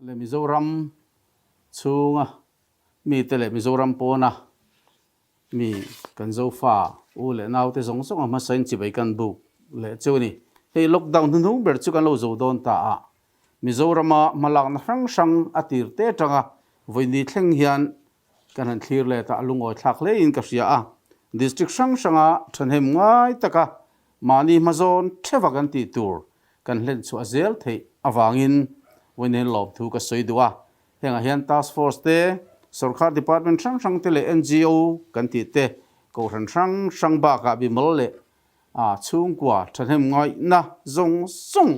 Le Mizoram chhunga mite leh Mizoram pawna mi kan Zofa u leh naute zawng zawng a hmasain chibai kan buk leh chu a ni. Hei lockdown hnuhnung ber chu kan lo zo dawn ta a, Mizorama hmalakna hrang hrang a tir te atanga vawiini thleng hian kan han thlir let a, a lungawi thlak hlein ka hria a. District hrang hranga thahnem ngai taka mahni hmazawn theva kan tih tur kan hlen chhuah zel theih avangin vawiin lawmthu ka sawi duh a. Hengah hian task force te, sorkar department hrang hrang te leh NGO kan tih te, kohhran hrang hrang bakah bimal leh chhungkua thahnem ngaihna zawng zawng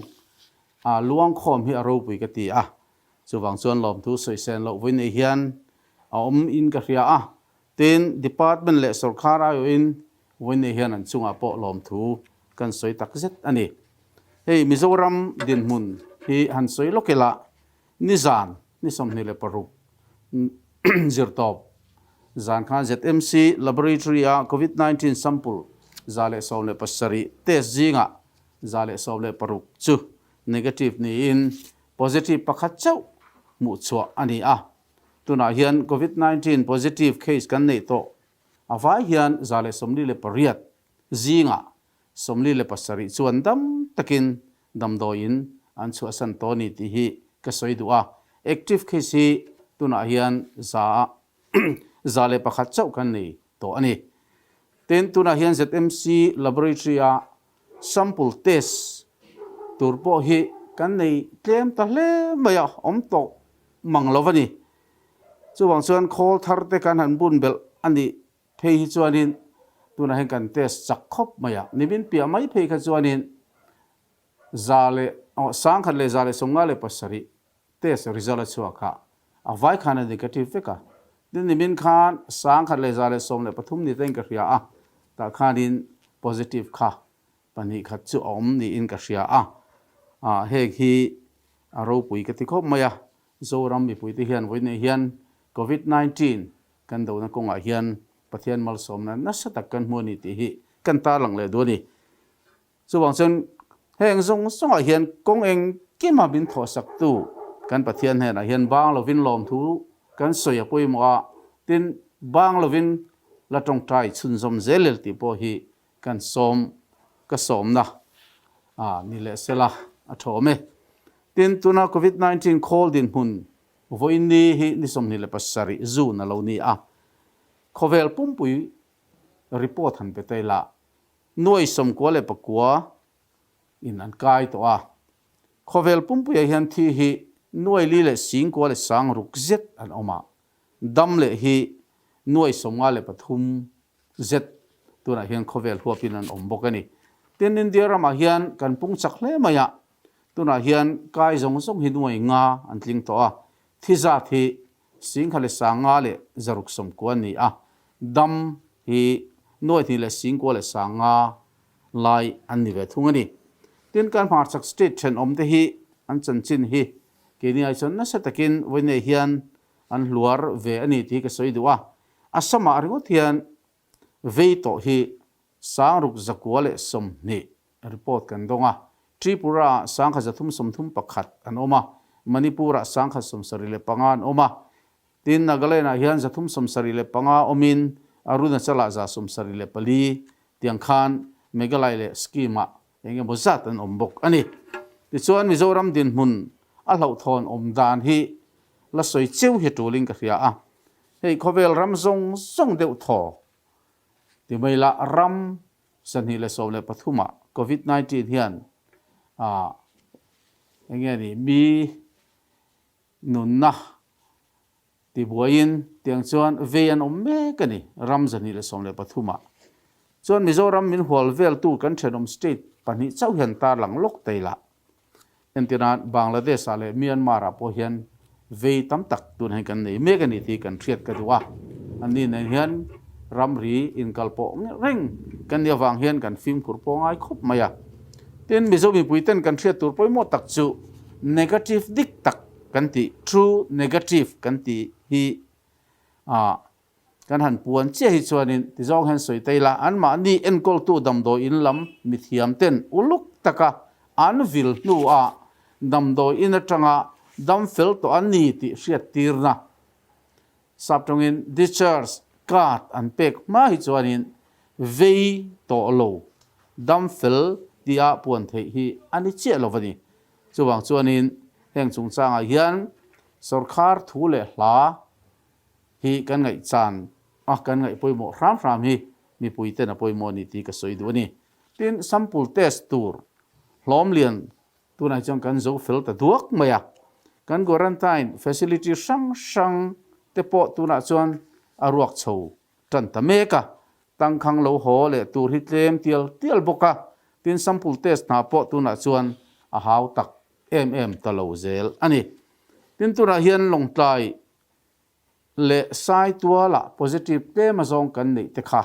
luangkhawm hi a ropui ka ti a. Chuvang chuan lawmthu sawi sen loh vawi nei hian a awm in ka hria a, tin department leh sorkar aiawhin vawi nei hian an chungah pawh lawmthu kan sawi tak zet a ni. Hei Mizoram dinhmun hi han sawi lawk ila, nizan ni 26 zirtawp zan khan ZMC Laboratory a Covid 19 sample 117 test zingah 116 chu negative niin Positive pakhat chauh hmuh chhuah a ni a, tunah hian Covid 19 positive case kan neih tawh a vai hian 148 zingah 47 chuan dam takin damdawiin an chhuahsan tawh a ni tih hi ka sawi duh a, active case hi tunah hian 101 chauh kan nei tawh a ni. Tin, tunah hian ZMC Laboratory-a Sample test tur pawh hi kan nei tlem ta hle mai a, awm tawh mang lo a ni. Chuvang chuan khawl thar te kan han bun belh a nih phei hi chuanin tunah hian kan test chak khawp mai a, nimin piah mai phei kha chuanin 1,157 test result a chhuak a, a vai khan a negative vek a. Tin, nimin khan 1,113 ni tein ka hria a, tah khanin positive kha pahnih khat chu a awm niin ka hria a. Ah, heng hi a ropui ka ti khawp mai a, Zoram mipuite hian vawiinah hian Covid 19 kan dohna kawngah hian Pathian malsawmna nasa tak kan hmu a ni tih hi kan tarlang leh duh a ni. Chuvang chuan heng zawng zawngah hian kawng engkima min thawhsaktu kan Pathian hnenah hian bang lovin lawmthu kan sawi a pawimawh a, tin bang lovin la tawngtai chhunzawm zel el tih pawh hi kan sawm ka sawmna a ni leh sela a thawm e. Tin, tuna Covid 19 khawl dinhmun vawiin ni hi ni 27 June a lo ni a, khawvel pumpui report han pe ta ila, Nuai 99 in an kai tawh a. Khawvel pumpuiah hian thi hi nuai li leh singkua leh sang ruk zet an awm a, dam leh hi nuai 53 zet tunah hian khawvel huapin an awm bawk a ni. Tin, India ramah hian kan pung chak hle mai a, tunah hian kai zawng zawng hi nuai nga an tling tawh a, thi zat hi singkha leh sanga leh zaruk sawmkua a ni a, dam hi nuai hnih leh singkua leh sanga lai an ni ve thung a ni. Tin, kan hmarchhak state thenawm te hi an chanchin hi keini ai chuan nasa takin vawiinei hian an hluar ve a ni tih hi ka sawi duh a. Assam-ah ringawt hian vei tawh hi sangruk zakua leh 20 report kan dawng a, Tripura-ah 1331 an awm a, Manipur-ah 175 an awm a, tin Nagaland-ah hian 375 awmin Arunachal-ah 174 tiang khan Meghalaya leh Sikkim-ah eng emaw zat an awm bawk a ni. Tichuan Mizoram dinhmun a hlauhthawn awm dan hi la sawi cheu hi tulin ka hria a, hei khawvel ram zawng zawng deuh thaw ti mai la ram 2013 ah Covid 19 hian ah eng nge ni mi nunna tibuaiin tiang chuan vei an awm mek a ni ram 2013 ah chuan Mizoram min hual veltu kan thenawm state pahnih chauh hian tarlang lawk thei lah entirah Bangladesh ah leh Myanmar ah pawh hian vei tam tak tunah hian kan nei mek a ni tih kan hriat ka duh a, an ni nen hian ramri inkal pawh reng kan nih avang hian kan fimkhur pawh ngai khawp mai a. Tin, Mizo mipui ten kan hriat tur pawimawh tak chu negative dik tak kan tih, true negative kan tih hi ah Kan han puan chiah hi chuanin tizawng hian sawi ta ila, anmahni enkawltu damdawi in lam mithiam ten uluk taka an vil hnuah damdawi in atanga dam fel tawh an ni tih hriattirna Saptawngin discharge card an pek hma hi chuanin vei tawh lo dam fel tia puan theih hi a ni chiah lo a ni. Chuvang chuanin heng chungchangah hian sorkar thu leh hla hi kan ngaihchan a, kan ngaih pawimawh hram hram hi mipuiten a pawimawh a ni tih ka sawi duh a ni. Tin, sample test tur hlawm lian Tunah chuan kan zo fel ta duak mai a, kan quarantine facility hrang hrang te pawh tunah chuan a ruak chho tan ta mek a, tangkhang lo haw leh tur hi tlem tial tial bawk a, tin sample test hna pawh tunah chuan a hau tak em em ta lo zel a ni. Tin tunah hian Lawngtlai leh Saitualah positive tlem azawng kan neih te kha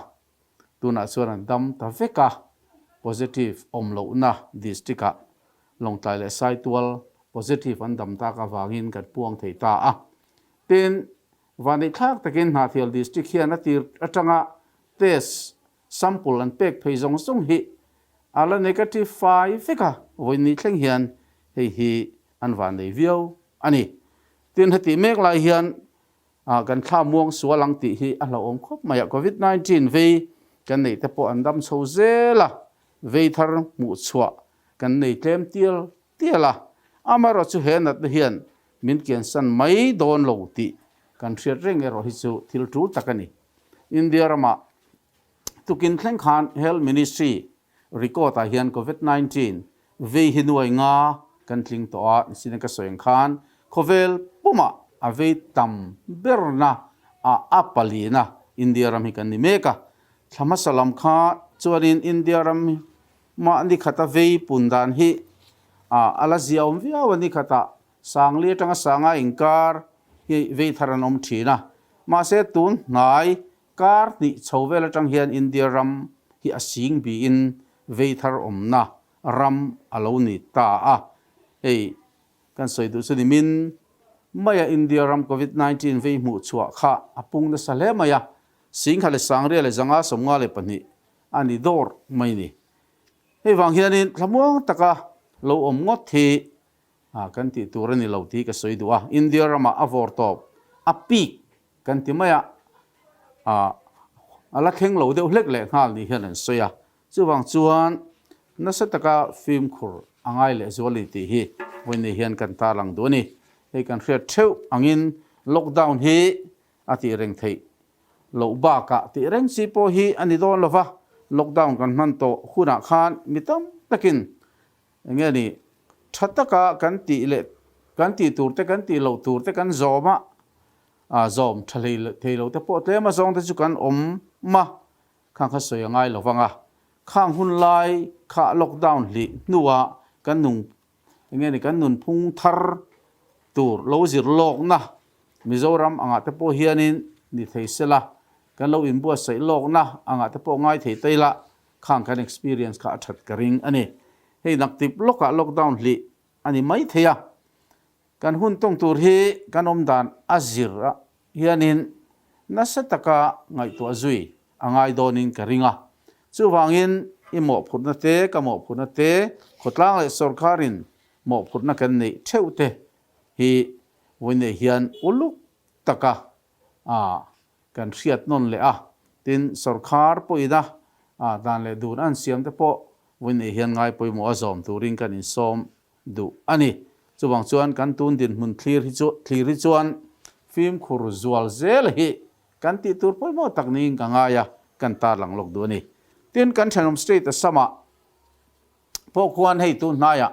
tunah chuan an dam ta vek a, positive awm lohna district ah Lawngtlai leh Saitual positive an dam tak avangin kan puang thei ta a. Tin, vaneihthlak takin Hnahthial district hian a tir atanga test sample an pek phei zawng zawng hi a la negative fai vek a, vawiin thleng hian hei hi an vannei viau a ni. Tin, hetih mek lai hian kan thla muang sual ang tih hi a hlauhawm khawp mai a. Covid 19 vei kan neih te pawh an dam chho zel a, vei thar hmuh chhuah kan nei tlem tial tial a. Amaherawh chu he natna hian min kiansan mai dawn lo tih kan hriat reng erawh hi chu thil tul tak a ni. India ramah Tukin thleng khan Health Ministry record ah hian Covid 19 vei hi nuai nga kan tling tawh a, nisin ka sawi ang khan khawvel pumah a vei tam berna ah a palina India ram hi kan ni mek a. Thla hmasa lam kha chuanin India ram mah ni khata vei pun dan hi a la ziaawm viau a, ni khatah Sangli atanga sanga inkar hi vei thar an awm thin a, mahse tun hnai Kar hnih chho vel atang hian India ram hi a sing biin vei thar awmna ram a lo ni ta a. Hei kan sawi duh chu nimin maia India ram Covid 19 vei hmuh chhuah kha a pung nasa hle mai a, Singha leh Sangria leh Zanga 52 a ni dawr mai ni. Hei vang hianin thlamuang taka lo awm ngawt hi kan tih tur a ni lo tih ka sawi duh a. India ramah a vawr tawp a peak Kan ti mai a, a la thleng lo deuh hlek leh nghal ni hian an sawi a. Chuvang chuan nasa taka fimkhur a ngai leh zual a ni tih hi vawiin hian kan tarlang duh a ni. Hei kan hriat theuh angin lockdown hi a tih reng theih loh bakah tih reng chi pawh hi a ni dawn lo va, lockdown kan hman tawh hunah khan mi tam takin eng nge ni tha taka kan tih leh kan tih tur te kan tih loh tur te kan zawm a, A zawm tha hlei thei lo te pawh tlem a zawng te chu kan awm a, khang kha sawi a ngai lo vang a. Khang hun lai kha lockdown hlih hnua kan nung eng nge ni kan nunphung thar tur lo zir lawkna Mizoram angah te pawh hianin ni thei sela, kan lo inbuatsaih lawkna angah te pawh ngai thei ta ila khang kan experience kha a that ka ring a ni. Hei naktip lawkah lockdown hlih a ni mai thei a. Kan hun tawng tur hi kan awm dan a zir ah hianin nasa taka ngaihtuah zui a ngai dawnin ka ring a. Chuvangin i mawhphurhna te, ka mawhphurhna te, khawtlang leh sawrkarin mawhphurhna kan neih theuh te hi vawiin hian uluk taka kan hriat nawn leh a. Tin, sawrkar pawhin a dan leh dun an siam te pawh vawiin hian ngai pawimawh a zawm turin kan insawm duh a ni. Chuvang chuan kan tun dinhmun thlir hi chu thlir hi chuan fimkhur zual zel hi kan tih tur pawimawh tak niin ka ngai a, kan tarlang lawk duh a ni. Tin, kan thenawm state Assam-ah pawh khuan hei tun hnaiah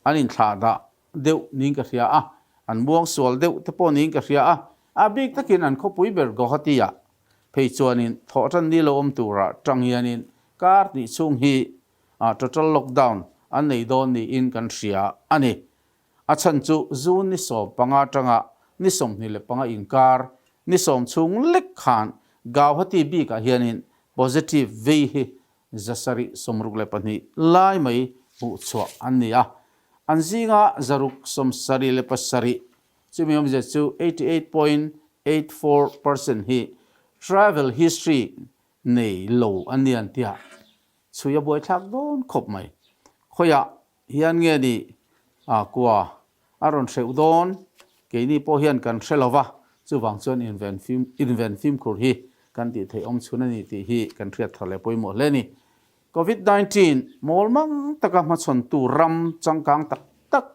an inthlah dah deuh niin ka hria a, an muang sual deuh te pawh niin ka hria a, a bik takin an khawpui ber Guwahati-ah phei chuanin thawhtan ni lo awm turah tang hianin kar hnih chhung hi ah total lockdown an nei dawn niin kan hria a ni. A chhan chu June ni 15 atanga ni 25 inkar ni sawm chhung lek khan Gauhati bikah hianin positive vei hi 762 lai mai hmuh chhuah an ni a. An zinga 677 chumi awmzia chu 88.84% hi travel history nei lo an ni an ti a. Chhui a buaithlak dawn khawp mai. Khawiah hian nge ni kua a rawn hreuh dawn keini pawh hian kan hre lo va, chuvang chuan inven fim inven fimkhur hi kan tih theih awm chhun a ni tih hi kan hriat thar leh pawimawh hle a ni. Covid 19 mawl mang taka hmachhawntu ram changkang tak tak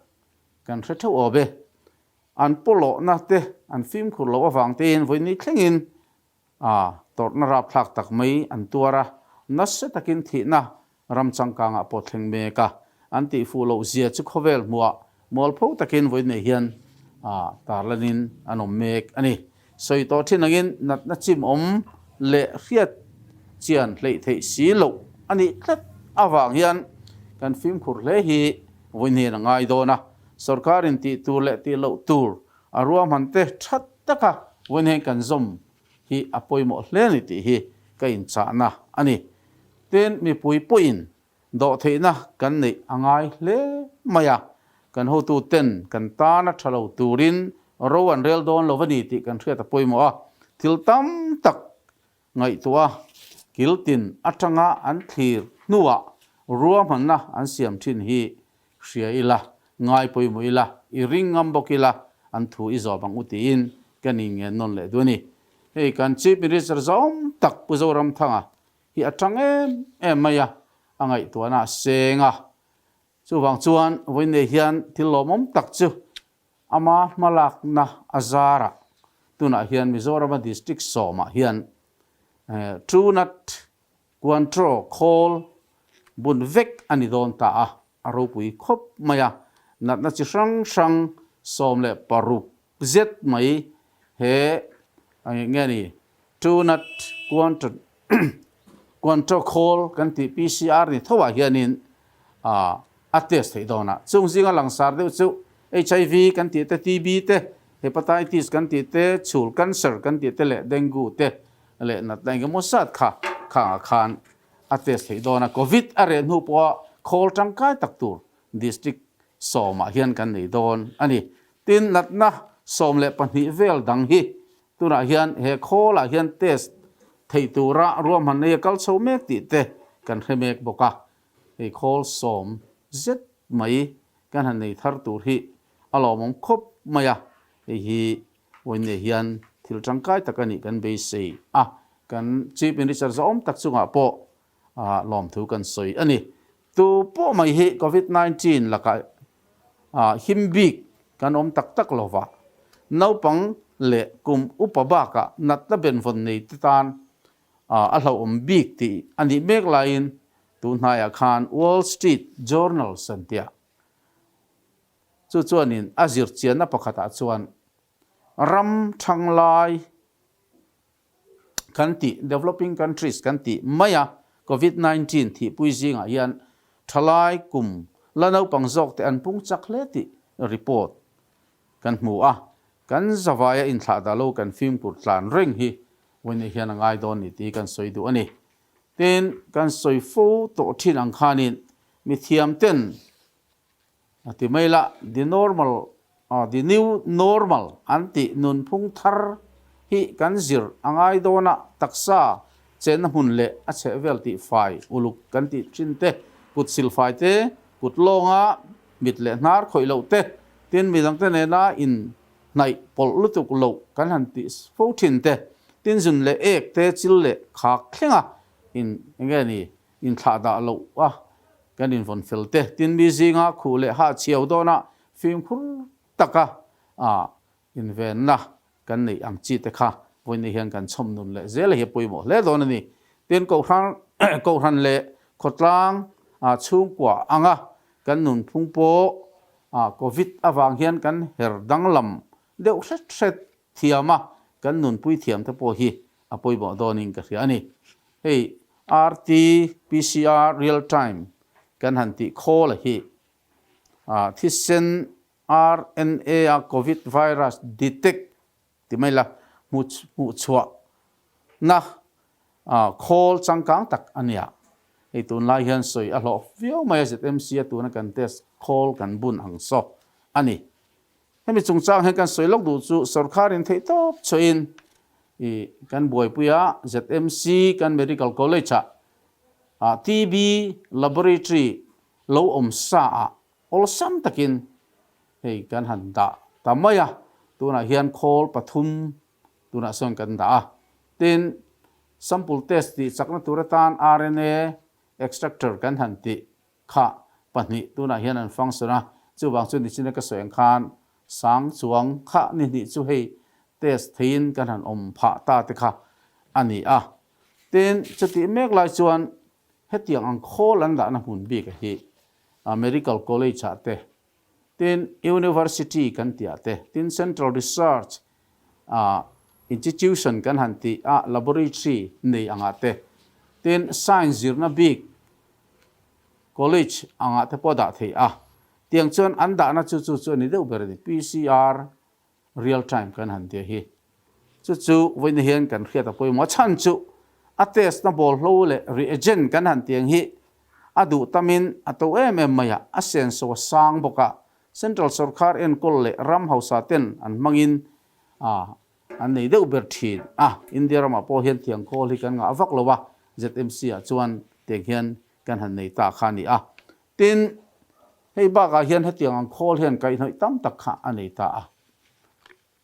kan hre theuh awm e. An pawlawhna te an fimkhur loh avang tein vawiin ni thlengin A tawrhna rapthlak tak mai an tuar a, nasa takin thihna ram changkangah pawh thleng mek a, an tihfuh loh zia chu khawvel hmuah mualpho takin vawiin hian tarlanin an awm mek a ni. Sawi tawh thin angin natna chim awm leh hriat chian hleih theih si loh a nih tlat avang hian kan fimkhur hle hi vawiin hian a ngai dawn a, sorkarin tih tur leh tih loh tur A ruahman te that taka vawiin kan zawm hi a pawimawh hle a ni tih hi ka inchahna a ni. Tin, mipui pawhin dawhtheihna kan neih a ngai hle mai a, kan hotu ten kan tana tha lo turin ro an rel dawn lo a ni tih kan hriat a pawimawh a, thil tam tak Ngaihtuah a, kiltin atanga an thlir hnuah ruahmanna an siam thin hi hria ila, ngai pawimawh ila, i ring ngam bawk ila, an thu i zawm ang u tiin ka ning ngen nawn leh duh a ni. Hei kan Chief Minister zawm tak Pu Zoramthanga hi a tang em em mai a, a ngaihtuahna a seng a. Chuvang chuan vawiin hian thil lawmawm tak chu Ama hmalakna a zarah tunah hian Mizorama District sawmah hian True-nut Quantro khawl bun vek a ni dawn ta a, a ropui khawp mai a, natna chi hrang hrang 16 zet mai he nge ni True-nut Quantro khawl kan tih PCR ni tho ah hianin a test theih dawn a. Chung zinga langsar deuh chu HIV kan tih te, TB te, Hepatitis kan tih te, chhul cancer kan tih te leh Dengue te leh natna engemaw zat kha khangah khan a test theih dawn a. Covid a reh hnu pawha khawl tangkai tak tur District sawmah hian kan nei dawn a ni. Tin, natna 12 vel dang hi Tunah hian he khawlah hian test theih tura ruahman nei a kal chho mek tih te kan hre mek bawk a, hei khawl sawm zet mai kan han nei thar tur hi a lawmawm khawp mai a, hei hi vawiin hian thil tangkai tak a nih kan beisei a, kan Chief Minister zawm tak chungah pawh lawmthu kan sawi a ni. Tu pawh mai hi Covid 19 lakah him bik kan awm tak tak lo va, naupang leh kum upa bakah natna benvawn nei te tan a hlauhawm bik tih a nih mek laiin tun hnaiah khan Wall Street Journal santiah chu chuanin a zirchianna pakhatah chuan ram thanglai kan tih, developing countries kan tih mai a, Covid 19 thihpui zingah hian thalai kum la naupang zawk te an pung chak hle tih report kan hmu a, kan zavaia inthlah dah lo kan fimkhur tlan reng hi vawiin hian a ngai dawn ni tih kan sawi duh a ni. Tin, kan sawi fo tawh thin ang khanin mithiam ten A ti mai la, the normal, the new normal an tih nunphung thar hi kan zir a ngai dawn a, taksa chenna hmun leh a chhehvel tih fai uluk kan tih thin te, kut silfai te, kut lawnga mit leh hnar khawih loh te, tin midangte nena in hnaih pawlh lutuk loh kan han tih fo thin te, tin zun leh ek te, chil leh khak thlenga in enge ni inthlah dah loh a kan invawn fel te. Tin, mi zinga khuh leh hah chhiau dawna fimkhur taka invenna kan neih ang chi te kha vawiin hian kan chhawm nun leh zel a hi a pawimawh hle dawn a ni. Tin, Kohhran leh khawtlang chhungkua anga kan nunphung pawh Covid avang hian kan her danglam deuh hret hret thiam a, kan nunpui thiam te pawh hi a pawimawh dawnin ka hria a ni. Hei RT PCR real time kan han tih khawl a hi thisen RNA a covid virus detect ti mai la hmuh chhuah na khawl changkang tak a nia. Hei tunlai hian sawi a hlawh viau mai a ZMC a tuna kan test khawl kan bun ang saw a ni. Hemi chungchang hian kan sawi lawk duh chu sorkarin theihtawp chhuahin i kan buaipui a, ZMC kan Medical College ah TB Laboratory lo awm sa ah awlsam takin he hei kan han dah ta mai a, tunah hian khawl pathum tunah sawn kan dah a. Tin, sample test tih chakna tur atan RNA extractor kan han tih kha pahnih tunah hian an function a, chuvang chu nichina ka sawi ang khan sang chuang kha ni hnih chu hei test theiin kan han awm phah ta te kha a ni a. Tin, chutih mek lai chuan hetiang ang khawl an dahna hmun bik a hi Medical College ah te, tin University kan tih ah te, tin Central Research Institution kan han tih a Laboratory nei ang ah te, tin Science zirna bik College ang ah te pawh dah theih a. Tiang chuan an dahna chu chu chu a ni deuh ber a ni, PCR real time kan han tia hi. Chu chu vawiin hian kan hriat a pawimawh a chhan chu a test na bawlhlo leh reagent kan han tiang hi a duh tamin a to em em mai a, a senso a sang bawk a, central sorkar enkawl leh ram hausa ten an hmangin a an nei deuh ber thin a, India ramah pawh hian thiang khawl hi kan ngah vak lo a, ZMC ah chuan tiang hian kan han nei ta kha a ni a. Tin, hei bakah hian hetiang ang khawl hian kaihhnawih tam tak kha a nei ta a.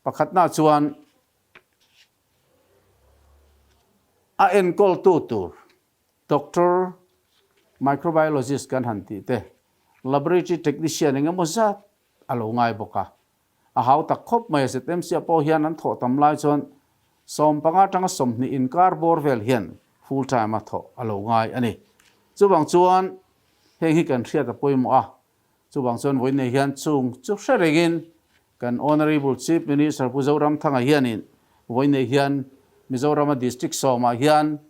Pakhatna chuan a enkawltu tur doctor, microbiologist kan han tih te, laboratory technician eng emaw zat a lo ngai bawk a. A hau tak khawp mai a, ZMC ah pawh hian an thawh tam lai chuan 15 atanga 20 inkar bawr vel hian full time a thawh a lo ngai a ni. Chuvang chuan heng hi kan hriat a pawimawh a, chuvang chuan vawiin hian chung chu hre rengin kan Honourable Chief Minister Pu Zoramthanga hianin vawiin hian Mizorama District sawmah hian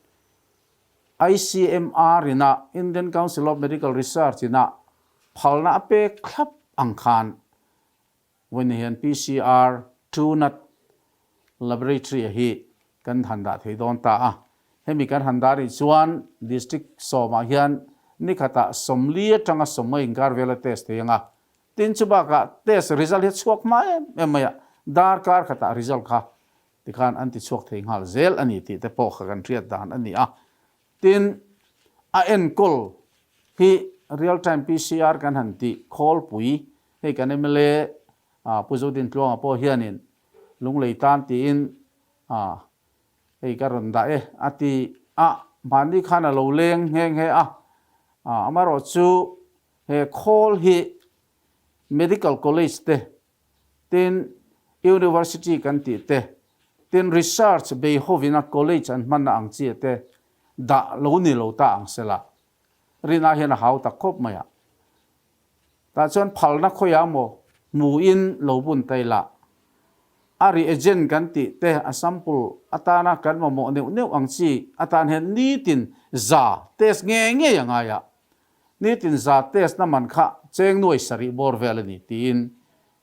ICMR ina Indian Council of Medical Research ina phalna a pek thlap ang khan vawiin hian PCR Truenat Laboratory a hi kan han dah thei dawn ta a. Hemi kan han dah rih chuan District sawmah hian nikhatah 40 atanga 50 inkar vel a test thei ang a. Tin chu bakah test result hi a chhuak hma em em mai a, darkar khatah result kha Tikhan an ti chhuak thei nghal zel a ni tih te pawh kha kan hriat dan a ni a. Tin, a enkawl hi real time PCR kan han tih khawlpui, hei kan mla Pu Zodintluanga pawh hianin Lunglei tan tiin hei ka rawn dah e a ti a, mahni khan a lo leng nghe nghe a. Amaherawhchu he khawl hi Medical College te Tin, University kan tih te, tin research bei hovina college an hmanna ang chi te dah lo ni lo ta ang sela. Rina hian a hau tak khawp mai a. Tah chuan phalna khawiah maw hmuin lo bun ta ila. A reagent kan tih te a sample atana kan mamawh neuh neuh ang chi atan hian nitin za test ngei ngei a ngai a. Nitin za test na man kha cheng nuai sarih bawr vel a ni tiin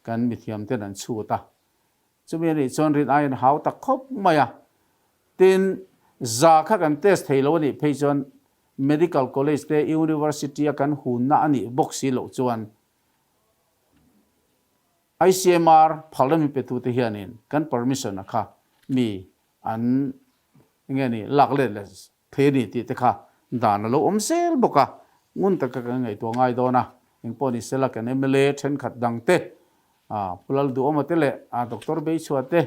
kan mithiam ten an chhut a. Chumi a nih chuan rin aiin hau tak khawp mai a. Tin, za kha kan test thei lo a nih phei chuan Medical College te University a kan hunna a nih bawk si loh chuan ICMR phalna mi petute hianin kan permission a kha mi an enge ni lak let leh Thei a ni tih te kha dan a lo awm zel bawk a, ngun taka kan ngaihtuah ngai dawn a, engpawh ni sela kan mla thenkhat dang te, Pu Lalduhawma te leh Doctor Beichhua te,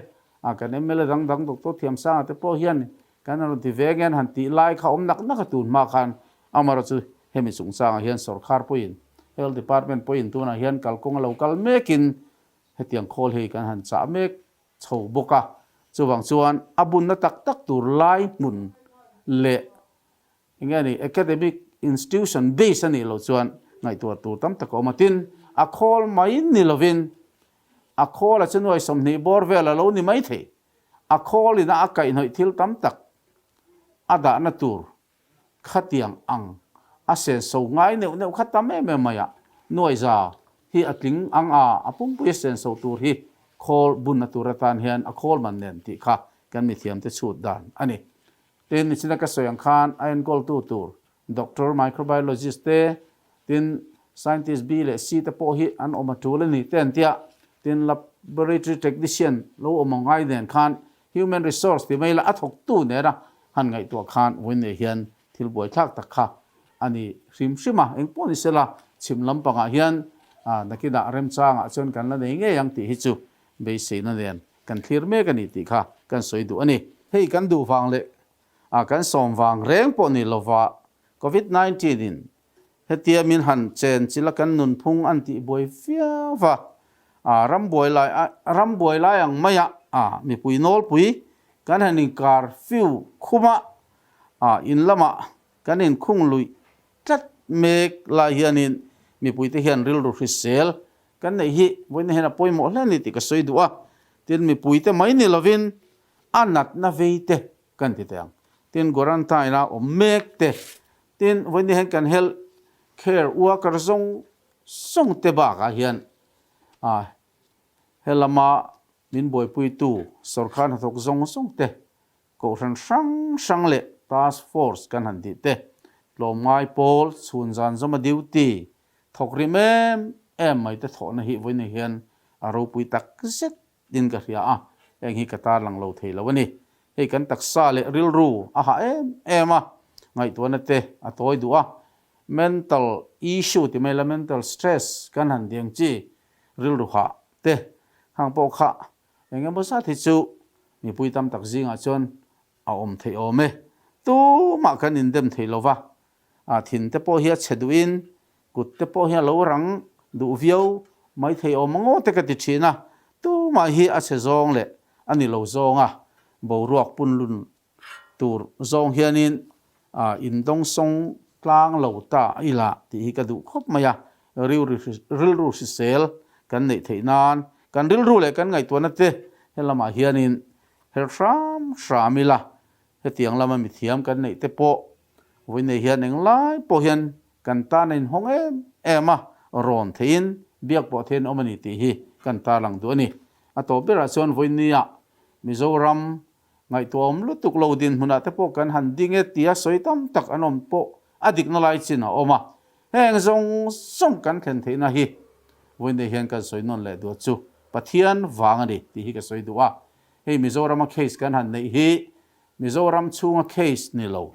kan mla dang dang Doctor Thiamsanga te pawh hian kan rawn ti ve nge an han tih lai kha awm nak nak a tun hma khan amaherawh chu hemi chungchangah hian sorkar pawhin Health Department pawhin tunah hian kalkawng a lo kal mekin hetiang khawl hei kan han chah mek chho bawk a, chuvang chuan a bunna tak tak tur lai hmun leh enge ni academic institution base a nih loh chuan ngaihtuah tur tam tak a awm a, tin a khawl mai ni lovin a khawl a chu nuai 20 bawr vel a lo ni mai thei, a khawl ina a kaihhnawih thil tam tak a dahna tur Khatiang ang a senso ngai neuh neuh kha tam em em mai a, nuaiza hi a tling ang a, a pumpui a senso tur hi khawl bunna tur atan hian a khawl man nen tih kha kan mithiamte chhut dan a ni. Tin, nichina ka sawi ang khan a enkawltu tur doctor, microbiologist te, tin scientist B leh C te pawh hi an awm a tul a ni te an tia, tin laboratory technician lo awm ang ngai nen khan Human resource ti mai la a thawktu nena han ngaihtuah khan vawiin hian thil buaithlak tak kha a ni hrim hrim a. Engpawh ni sela chhim lampangah hian Nakinah remchangah chuan kan la nei ngei ang tih hi chu beiseina nen kan thlir mek a ni tih kha kan sawi duh a ni. Hei kan duh vang leh kan sawm vang reng pawh ni lova Covid 19 in hetia min han chen chila kan nunphung an tih buai viau va, ram buai lai ram buai lai ang maia mipui nawlpui kan han inkar fiu khuma in lamah kan inkhung luih tlat mek lai hianin mipuite hian rilru hrisel kan neih hi vawiin hian a pawimawh hle a ni tih ka sawi duh a, tin mipuite mai ni lovin a natna vei te kan ti teh ang, tin quarantine a awm mek te, tin vawiin hian kan health care worker zawng zawng te bakah hian a helama min buaipuitu sorkar hnathawk zawng zawng te Kohhran hrang hrang leh Task Force kan han tih te, tlawmngai pawl, chhun zan zawma duty, thawk rim em em mai te thawhna hi vawiin hian a ropui tak zet in ka hria a, heng hi ka tarlang lo thei lo a ni. Hei kan taksa leh rilru a hah em em a, ngaihtuahna te a tawi duh a, mental issue ti mai la mental stress kan han ti ang chi rilru hah te hang pawh kha Eng emaw zat hi chu mipui tam tak zingah chuan a awm theih awm e. Tumah kan indem thei lo va, a thin te pawh hi a chhe duhin kut te pawh hi a lo rang duh viau mai thei awm ang aw te ka ti thin a. Tumah hi a chhe zawng leh a ni lo zawnga boruak punlun tur zawng hianin indawngsawng tlang lo ta ila tih hi ka duh khawp mai a, rilru hrisel kan neih theih nan kan rilru leh kan ngaihtuahna te helamah hianin her hram hram ila, hetiang lama mithiam kan neih te pawh vawiin hian englai pawh hian kan tan a inhawng em em a, rawn theihin biak pawh theihin awm a ni tih hi kan tarlang duh a ni. A tawp berah chuan vawiin nia Mizoram Ngaihtuahawm lutuk lo dinhmunah te pawh kan han ding e tia sawi tam tak an awm pawh a dikna lai chin a awm a. Heng zawng zawng kan thlen theihna hi vawiin hian kan sawi nawn leh duh chu Pathian vang a ni tih hi ka sawi duh a. Hei Mizorama case kan han neih hi Mizoram chhunga case ni lo,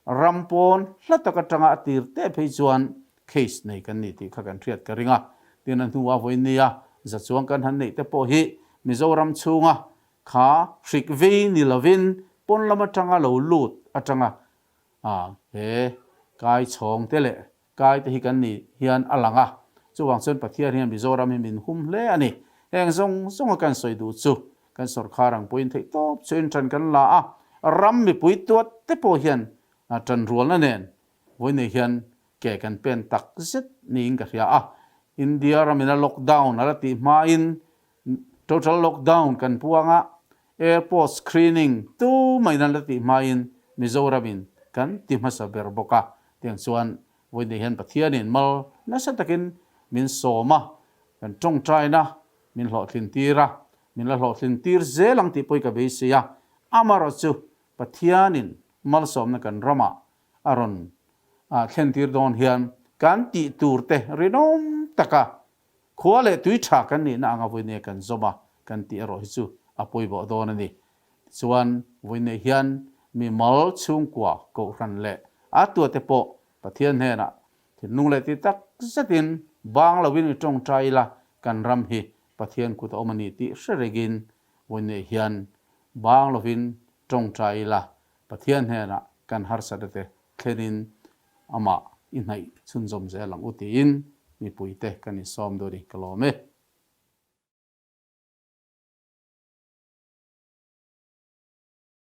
ram pawn hla tak atanga a tir teh phei chuan case nei kan ni tih kha kan hriat ka ring a. Tin a hnua vawiin nia za chuang kan han neih te pawh hi Mizoram chhunga Kha hrik vei ni lovin pawn lam atanga lo lut atanga he kai chhawng te leh kai te hi kan nih hian a lang a. Chuvang chuan Pathian hian Mizoram hi min hum hle a ni. Heng zawng zawnga kan sawi duh chu kan sawrkhar ang pawhin theih tawp chuin tan kan la a, ram mipui tuat te pawh hian tanrualna nen vawiin hian ke kan pen tak zet niin ka hria a. India ramina lockdown a la tih hmain Total lockdown kan puang a, airport screening tu mai nan la tih hmain Mizoram in kan ti hmasa ber bawk a, tiang chuan vawiin hian Pathianin mal nasa takin min sawm a, kan tawngtaina min hlawhtlin tir a, min la hlawhtlin tir zel ang tih pawh hi ka beisei a, amarawh chu Pathianin malsawmna kan ramah a rawn thlen tir dawn hian kan tih tur te rinawm taka Khua leh tui tha kan nihna anga vawiin kan zawm a, kan tih erawh hi chu a pawimawh dawn a ni. Tichuan, vawiin hian mi mal chhungkua kohhran leh a tuate pawh Pathian hnenah thinlung leh ti tak zetin bang loin i tawngtai ila kan ram hi Pathian kut a awm a ni tih hre rengin vawiin hian bang lovin tawngtai ila Pathian hnenah kan harsatna te thlenin amah i hnaih chhunzawm zel ang u tiin mipuite kan insawm duh a ni. Ka lawm e.